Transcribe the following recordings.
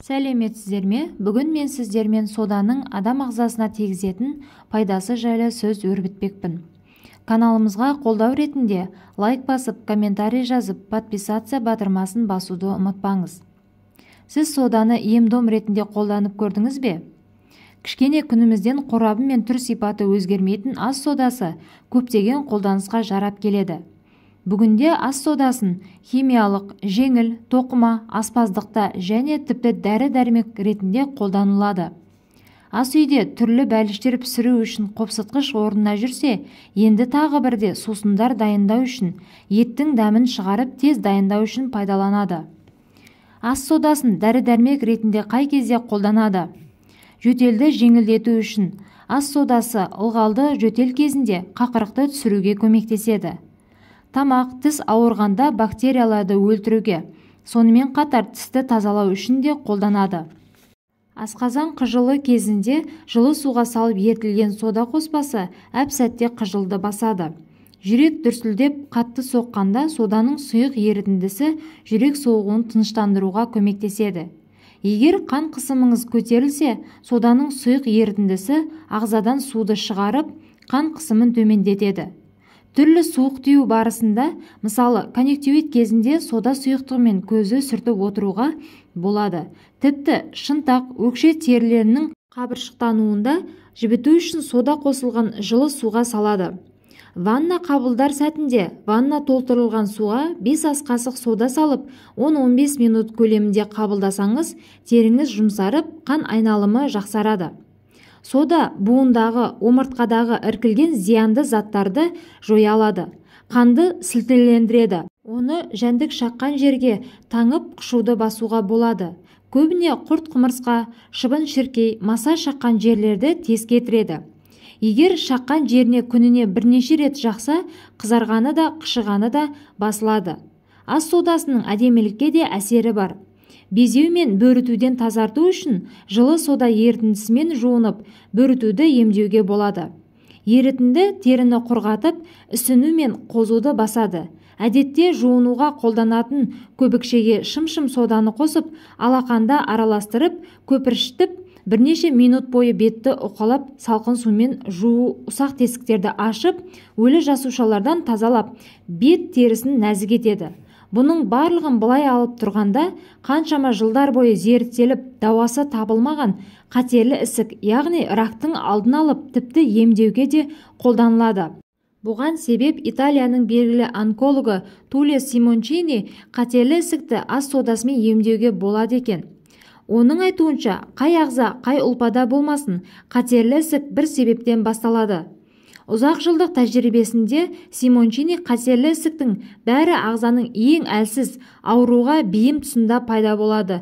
Сәлеметсіздер ме? Бүгін мен сіздермен соданың адам ағзасына тигізетін пайдасы жайлы сөз өрбітпекпін. Каналымызға қолдау ретінде лайк басып, комментарий жазып, подписаться батырмасын басуды ұмытпаңыз. Сіз соданы ем-дом ретінде қолданып көрдіңіз бе? Кішкене күнімізден қорабы мен түр сипаты өзгермейтін ас содасы көптеген қолданысқа жарап келеді. Бүгінде ас содасын химиялық, жеңіл, тоқыма, аспаздықта және тіпті дәрі-дәрмек ретінде қолданылады. Ас үйде түрлі бәліштер пісіру үшін қопсытқыш орнына жүрсе, енді тағы бірде сусындар дайындау үшін, еттің дәмін шығарып тез дайындау үшін пайдаланады. Ас содасын дәрі-дәрмек ретінде қай кезде қолданады? Жөтелді жеңілдету үшін ас содасы ылғалды жөтел кезінде қақырықты түсіруге көмектеседі. Тамақ, тіс ауырғанда бактерияларды өлтіруге, сонымен қатар тісті тазалау үшін де қолданады. Асқазан қыжылы кезінде жылы суға салып ерітілген сода қоспасы әп-сәтте қыжылды басады. Жүрек дүрсілдеп қатты соққанда соданың сұйық ерітіндісі жүрек соғуын тыныштандыруға көмектеседі. Егер қан қысымыңыз көтерілсе, соданың сұйық ерітіндісі ағзадан суды шығарып, қан қысымын төмендетеді. Түрлі суық тию барысында, мысалы, конъюнктивит кезінде сода сұйықтығымен көзді сүртіп отыруға болады. Тіпті шынтақ, өкше терілерінің қабыршықтануында жібіту үшін сода қосылған жылы суға салады. Ванна қабылдар сәтінде ванна толтырылған суға 5 ас қасық сода салып, 10-15 минут көлемінде қабылдасаңыз, теріңіз жұмсарып, қан айналымы жақсарады. Сода буындағы, омыртқадағы іркілген зиянды заттарды жоя алады, қанды сілтілендіреді. Оны жәндік шаққан жерге таңып қышуды басуға болады. Көбіне құрт құмырсқа, шыбын-шіркей, маса шаққан жерлерді тез кетіреді. Егер шаққан жеріне күніне бірнеше рет жақса, қызарғаны да, қышығаны да басылады. Ас содасының әдемілікке де әсері бар. Безеу мен бөрітуден тазарту үшін жылы сода ерітіндісімен жуынып, бөрітуді емдеуге болады. Ерітінді теріні құрғатып, ісіну мен қозуды басады. Әдетте жуынуға қолданатын көбікшеге шым-шым соданы қосып, алақанда араластырып, көпіршітіп, бірнеше минут бойы бетті уқалап, салқын сумен жуу ұсақ тесіктерді ашып, өлі жасушалардан тазалап, бет терісін нәзік етеді. Бұның барлығын былай алып тұрғанда, қаншама жылдар бойы зерттеліп, дауасы табылмаған қатерлі ісік, яғни рактың алдын алып, тіпті емдеуге де қолданылады. Бұған себеп Италияның белгілі онкологы Тулио Симончини қатерлі ісікті ас содасымен емдеуге болады екен. Оның айтуынша, қай ағза, қай ұлпада болмасын, қатерлі ісік бір себептен басталады. Ұзақ жылдық тәжірибесінде Симончини қатерлі ісіктің бәрі ағзаның ең әлсіз, ауруға бейім тұсында пайда болады.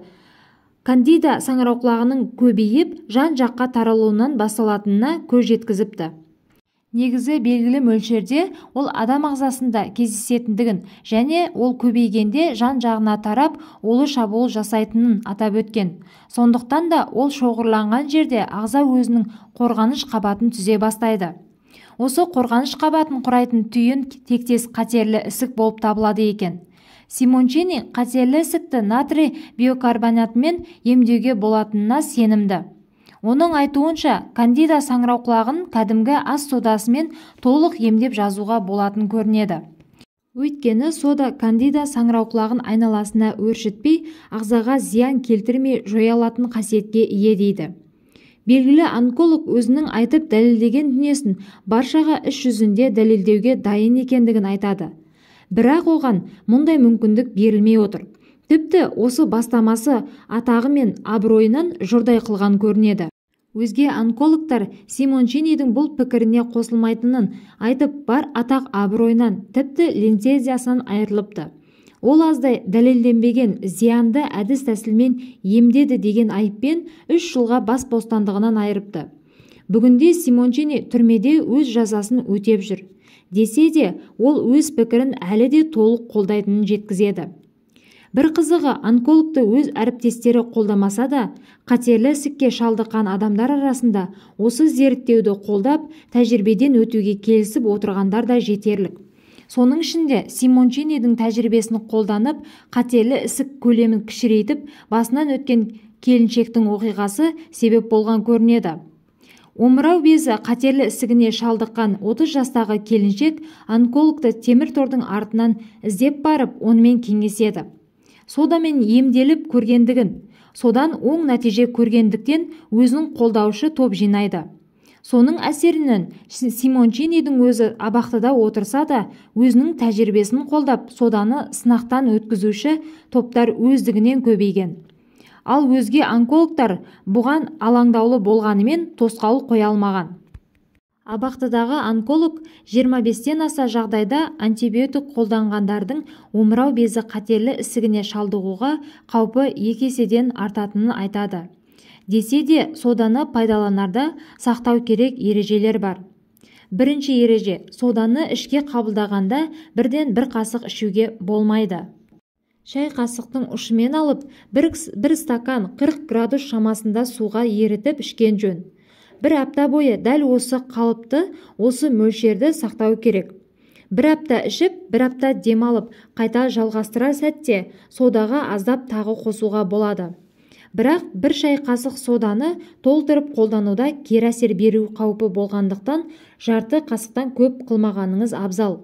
Кандида саңырауқұлағының көбейіп, жан-жаққа таралуынан басталатынына көз жеткізіпті. Негізі белгілі мөлшерде ол адам ағзасында кездесетіндігін және ол көбейгенде жан-жағына тарап, улы шабуыл жасайтынын атап өткен. Сондықтан да ол шоғырланған жерде ағза өзінің қорғаныш қабатын түзе бастайды. Осы қорғаныш қабатын құрайтын түйін тектес қатерлі ісік болып табылады екен. Симончини қатерлі ісікті натрий бикарбонатымен емдеуге болатынына сенімді. Оның айтуынша, кандида саңырауқұлағын кәдімгі ас содасымен толық емдеп жазуға болатын көрінеді. Өйткені сода кандида саңырауқұлағын айналасына өршітпей, ағзаға зиян келтірмей жоя алатын қасиетке ие дейді. Белгілі онколог өзінің айтып дәлелдеген дүниесін баршаға іс жүзінде дәлелдеуге дайын екендігін айтады. Бірақ оған мұндай мүмкіндік берілмей отыр. Тіпті осы бастамасы атағы мен абыройынан жұрдай қылған көрінеді. Өзге онкологтар Симончинидің бұл пікіріне қосылмайтынын айтып, бар атақ абыройынан, тіпті лицензиясынан айырылыпты. Ол аздай дәлелденбеген зиянды әдіс-тәсілмен емдеді деген айыппен 3 жылға бас бостандығынан айырыпты. Бүгінде Симончини түрмеде өз жазасын өтеп жүр. Десе де, ол өз пікірін әлі де толық қолдайтынын жеткізеді. Бір қызығы, онкологты өз әріптестері қолдамаса да, қатерлі ісікке шалдыққан адамдар арасында осы зерттеуді қолдап, тәжірибеден өтуге келісіп отырғандар да жетерлік. Соның ішінде Симончинидің тәжірибесін қолданып, қатерлі ісік көлемін кішірейтіп, басынан өткен келіншектің оқиғасы себеп болған көрінеді. Омырау безі қатерлі ісігіне шалдыққан 30 жастағы келіншек онкологты темір тордың артынан іздеп барып, онымен кеңеседі. Содамен емделіп көргендігін, содан оң нәтиже көргендіктен өзін қолдаушы топ жинайды. Соның әсерінен Симончинидің өзі абақтыда отырса да, өзінің тәжірибесін қолдап, соданы сынақтан өткізуші топтар өздігінен көбейген. Ал өзге онкологтар бұған алаңдаулы болғанымен тосқауыл қоя алмаған. Абақтыдағы онколог 25-тен аса жағдайда антибиотик қолданғандардың омырау безі қатерлі ісігіне шалдығуға қаупі 2 еседен артатынын айтады. Десе де, соданы пайдаланарда сақтау керек ережелер бар. Бірінші ереже, соданы ішке қабылдағанда бірден бір қасық ішуге болмайды. Шай қасықтың ұшымен алып, бір стакан 40 градус шамасында суға ерітіп ішкен жөн. Бір апта бойы дәл осы қалыпты, осы мөлшерді сақтау керек. Бір апта ішіп, бір апта демалып, қайта жалғастырар сәтте содаға аздап тағы қосуға болады. Бірақ бір шай қасық соданы толтырып қолдануда кері әсер беру қаупі болғандықтан жарты қасықтан көп қылмағаныңыз абзал.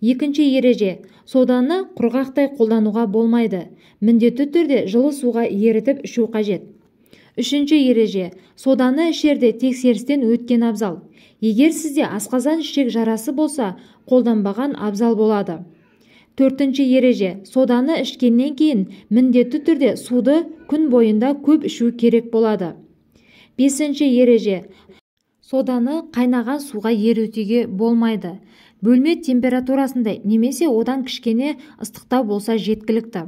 Екінші ереже, соданы құрғақтай қолдануға болмайды. Міндетті түрде жылы суға ерітіп ішу қажет. Үшінші ереже, соданы ішерде тексерістен өткен абзал. Егер сізде асқазан ішек жарасы болса, қолданбаған абзал болады. Төртінші ереже, соданы ішкеннен кейін міндетті түрде суды күн бойында көп ішу керек болады. Бесінші ереже, соданы қайнаған суға ерітуге болмайды. Бөлме температурасында немесе одан кішкене ыстықтау болса жеткілікті.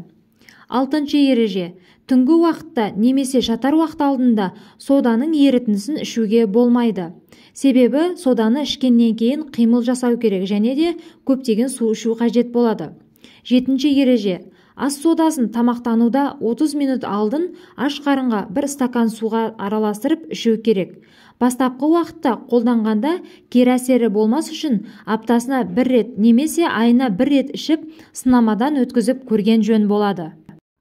Алтыншы ереже, түнгі уақытта немесе жатар уақыт алдында соданың ерітіндісін ішуге болмайды. Себебі соданы ішкеннен кейін қимыл жасау керек және де көптеген су ішу қажет болады. Жетінші ереже, ас содасын тамақтануда 30 минут алдын аш қарынға бір стакан суға араластырып ішу керек. Бастапқы уақытта қолданғанда кері әсері болмас үшін аптасына бір рет немесе айына бір рет ішіп, сынамадан өткізіп көрген жөн болады.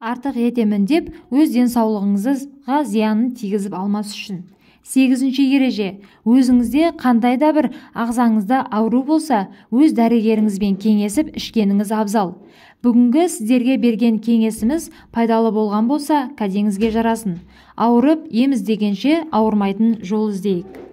Артық етемін деп өз денсаулығыңызға зиянын тигізіп алмас үшін. Сегізінші ереже, өзіңізде қандай да бір ағзаңызда ауру болса, өз дәрігеріңізбен кеңесіп ішкеніңіз абзал. Бүгінгі сіздерге берген кеңесіміз пайдалы болған болса, кәдеңізге жарасын. Ауырып ем іздегенше ауырмайтын жол іздейік.